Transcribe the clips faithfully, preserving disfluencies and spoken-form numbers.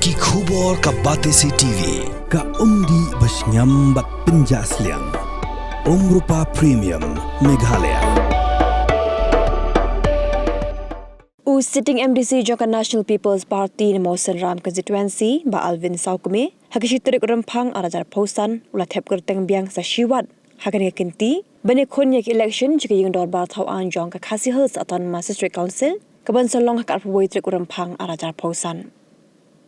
Ki khubor ka Batesi T V, ka umdih ba shngiam bad pynjah sliang. Umrupa Premium, Meghalaya. U sitting M D C jong ka National People's Party na Mawsynram Constituency, Bah Alvin Sawkmie, ha ka shi tarik Rymphang ar hajar arphew san, u la thep kyrteng biang sa shiwat ha kane ka kynti ban ïakhun ïa ka election jong ka ïing dorbar thaw aiñ jong ka Khasi Hills Autonomous District Council, kaban sa long ha ka arphew wei tarik Rymphang ar hajar arphew san.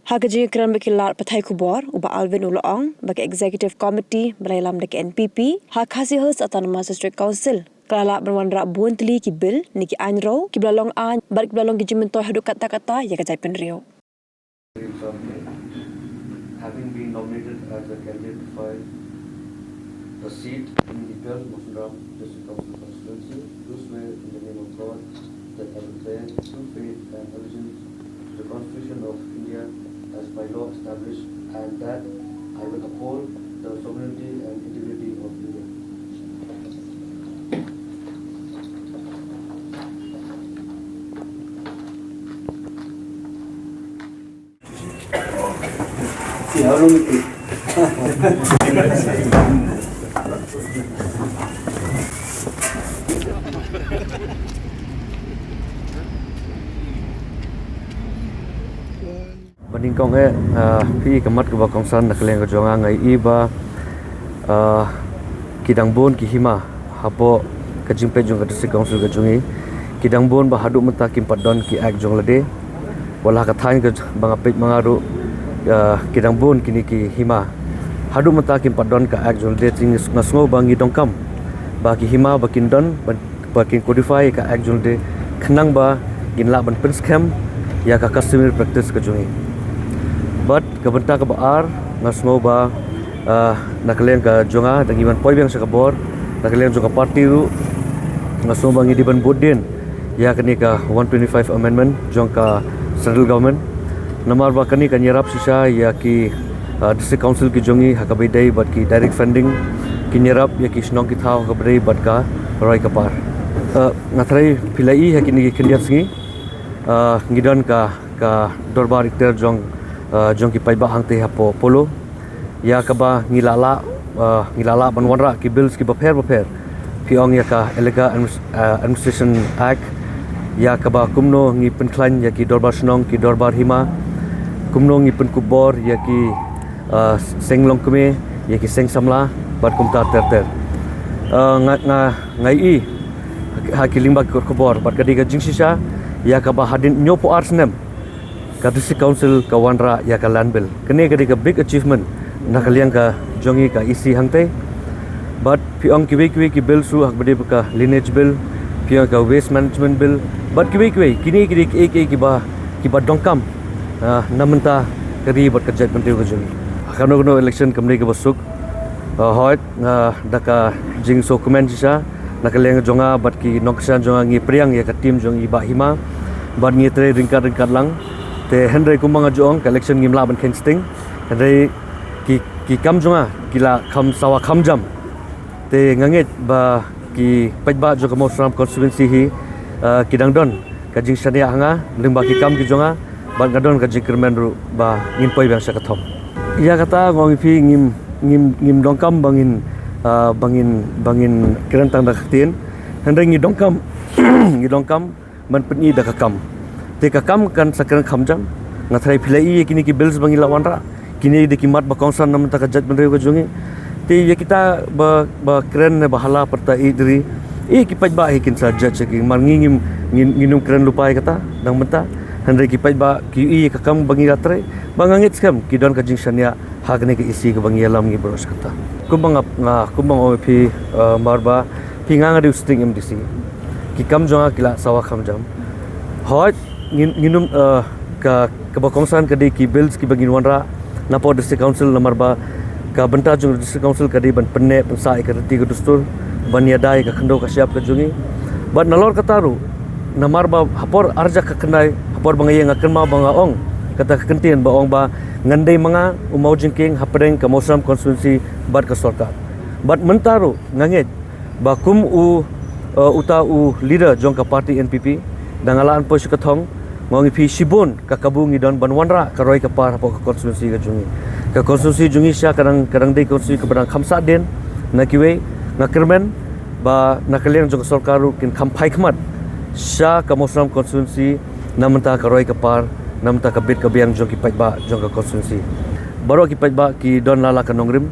Ha ka jingïakren bad ki lad pathai khubor, u Bah Alvin u la ong ba ka Executive Committee ba la ïalam da ka N P P ha Khasi Hills Autonomous District Council ka la lah ban wanrah bun tylli ki bill ne ki aiñ rew kiba la long aiñ bad kiba la long ki jingmyntoi haduh katta katta ïa ka jaitbynriew. Having been nominated as a candidate to fill the seat in the twelfth Mawsynram District Council constituency, do swear in the name of God that I will bear true faith and allegiance to the Constitution of India as by law established, and that I will uphold the sovereignty and integrity of India. Ba nyngkong eh, ah, phi ka mat kaba kongsan na ka liang ka jong nga, nga ïohi ba, ah, ki dang bun ki hima hapoh ka jingpeit jong ka District Council ka jong ngi. Ki dang bun ba haduh mynta kim pat don ki Act jong lade. Wat la ha ka thaiñ kaba nga peit ma nga ruh, ah, ki dang bun kine ki hima. Haduh mynta kim pat don ka Act jong lade, te nga sngew ba ngi donkam ba ki hima ba kin don, ba ba kin codify ka Act jong lade khnang ba ngin lah ban pynskhem ïa ka customary practice ka jong ngi. Bad ka bynta kaba ar, nga sngew ba, ah, na ka liang ka jong nga, da ngi ban poi biang sha ka bor, na ka liang jong ka party ruh, nga sngew ba ngi dei ban bud dien ïa kane ka one twenty-five amendment jong ka Central Government. Namar ba kane kan ïarap shisha ïa ki, ah, District Council ki jong ngi ha kaba ïadei bad ki direct funding, kin ïarap ïa ki shnong ki thaw ha kaba ïadei bad ka roi ka par. Ah, nga tharai phi la ïohi ha kine ki khyndiat sngi, ah, ngi don ka, ka dorbar ikhtiar jong, ah, jong ki paidbah hangtei hapoh Polo. Ïa kaba ngi la lah, ah, ngi la lah ban wanrah ki bills kiba pher ba pher. Phi ong ïa ka Elaka Adminis-, ah, Administration Act, ïa kaba kumno ngi pynkhlaiñ ïa ki dorbar shnong, ki dorbar hima, kumno ngi pynkup bor ïa ki, ah, seng longkmie, ïa ki seng samla, bad kumta ter ter. Ah, nga, nga, nga ïohi ha ki lyngba ki kot khubor, bad ka dei ka jingshisha ïa kaba hadien hynñiewphew ar snem ka District Council ka wanrah ïa ka Land Bill. Kane ka dei ka big achievement na ka liang ka jong ngi ka E C hangtei. Bad phi ong kiwei kiwei ki bill ruh ha kaba ïadei bad ka Lineage Bill, phi ong ka Waste Management Bill, bad kiwei kiwei, kine ki dei kiei kiei kiba, kiba donkam, ah, na bynta ka ri bad ka jaitbynriew ka jong ngi. Kano kano election kam dei kaba suk, ah, hooid, ah, da ka jingsngewkmen shisha na ka liang jong nga bad ki nongkyrshan jong nga, ngi pdiang ïa ka team jong i Bah Hima bad ngi trei ryngkat ryngkat lang. Te hynrei kumba nga ju ong, ka election ngim lah ban kheiñ sting, hynrei ki, ki kam jong nga ki la kham sawa kham jam. Te nga ngeit ba ki paidbah jong ka Mawsynram constituency hi, ah, ki dang don ka jingshaniah ha nga lyngba ki kam ki jong nga, bad nga don ka jingkyrmen ruh ba ngin poi biang sha ka thong. Ïa kata nga ong ïa phi, ngim, ngim, ngim donkam ba ngin, ah, ba ngin, ba ngin kren tang da ka ktien. Hynrei ngi donkam, ngi donkam ban pyni da ka kam. Te ka kam kan sa kren kham jam. Nga tharai phi la ïohi ïa kine ki bills ba ngi la wanrah. Kine dei ki mat ba kongsan na bynta ka jaitbynriew ka jong ngi. Te ïa kita ba, ba kren ne ba hala pyrta ïeit ri, eh, ki paidbah hi kin sa judge ïa ki. Namar ngi ngim, ngin, ngin ym kren lypa ïa kata na bynta. Hynrei ki paidbah ki ïohi ïa ka kam ba ngi la trei, ba nga ngeit skhem ki don ka jingshaniah ha kane ka E C kaba ngi ïalam ngi baroh shi katta. Kumba nga, nga, kumba nga ong ïa phi, eh, Marba, phi, nga nga dei u sitting M D C. Ki kam jong nga ki la sawa kham jam. Hooid, ngin, ngin ym, eh, ka, kaba kongsan ka dei ki bills kiba ngin wanrah napoh District Council, namar ba ka bynta jong District Council ka dei ban pynneh pynsah ïa ka riti ka dustur, ban ïada ïa ka khyndew ka shyiap ka jong ngi. Bad nalor kata ruh, namar ba ha por arjak ka khyndai, ha por ba nga ïeng, nga kynmaw ba nga ong kata ka kyntien ba ong ba ngan dei ma nga u mawjingkieng hapdeng ka Mawsynram constituency bad ka sorkar. Bad mynta ruh nga ngeit ba kum u, eh, uta u leader jong ka party N P P, da nga lah ban poi sha ka thong, Nga ong ïa phi shibun ka kabu ngi don ban wanrah ka roi ka par hapoh ka constituency ka jong ngi. Ka constituency jong ngi shisha ka dang, ka dang dei constituency kaba dang kham sah dien na kiwei. Nga kyrmen ba na ka liang jong ka sorkar ruh kin kham phai khmat sha ka Mawsynram constituency na bynta ka roi ka par, na bynta ka bit ka biang jong ki paidbah jong ka constituency. Baroh ki paidbah ki don la la ka nongrim.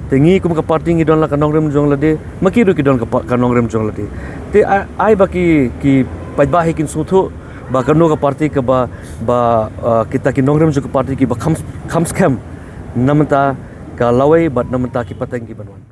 Te ngi kum ka party ngi don la ka nongrim jong lade, ma ki ruh ki don ka pa-, ka nongrim jong lade. Te ai, ai ba ki, ki paidbah hi kin sngewthuh ba kano ka party kaba, ba, uh, kita ki nongrim jong ka party kiba kham, kham skhem na bynta ka lawei bad na bynta ki pateng ki ban wan.